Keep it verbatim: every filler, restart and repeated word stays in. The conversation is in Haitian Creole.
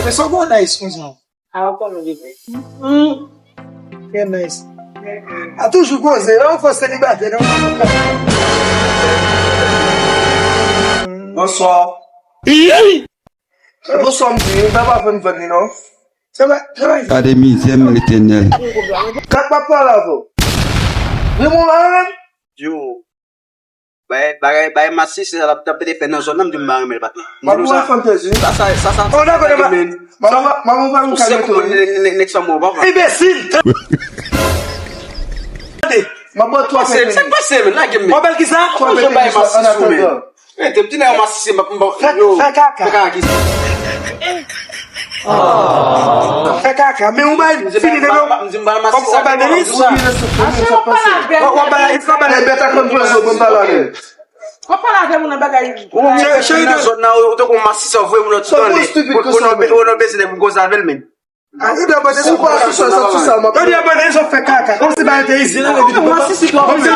E sa w gen nice konsa? A, w konnen li vre. Hum. Trè nice. A toujou poze, non? Fò selibatè, non? Bonswa. Bonswa, m di, m pa pa fè m vann li, non. Sa va, sa va. Gade mizè m, Letènèl. Kat pa pale avè w. Wi, mwen menm. Yo. Bay, bagay, bay masisi sa l ap, t ap pede fè nan zòn nan, m di m pa renmen l, patnè. M ap pran fanm tèzi. Sa, sa, sa, sa, oh, dakò, sa, man. Maman, maman, pa nou kalme tou. Nèg sa mò, papa. Enbesil! Tande, m ap ba w twa pèpè. Sa k pase, men? Lage m, men. Ou bèl ki sa? Twa pèpè, an atandan. Rete, m di nèg masisi, m ap, m ap, yo. Fè kaka. Fè kaka ki sa? Fè kaka, men ou bay fini de non. M di m pa masisi. Ou bay melis? Ou bay, ou bay bèt ak konn pwazon pou m pale avè l. W ap pale avè moun nan bagay. Ou cheri nan zòn nan, ou te kon masisi, ou voye moun nan ti tande. Ou nan, ou nan bezwen pou koze avè l, men. A, ou dwe abòne sou kwa, sou sa, sou sa, sou sa, m ap. Ou dwe abòne sou fè kaka. Kòmsi bagay te izi, la, epi masisi, ou ap fè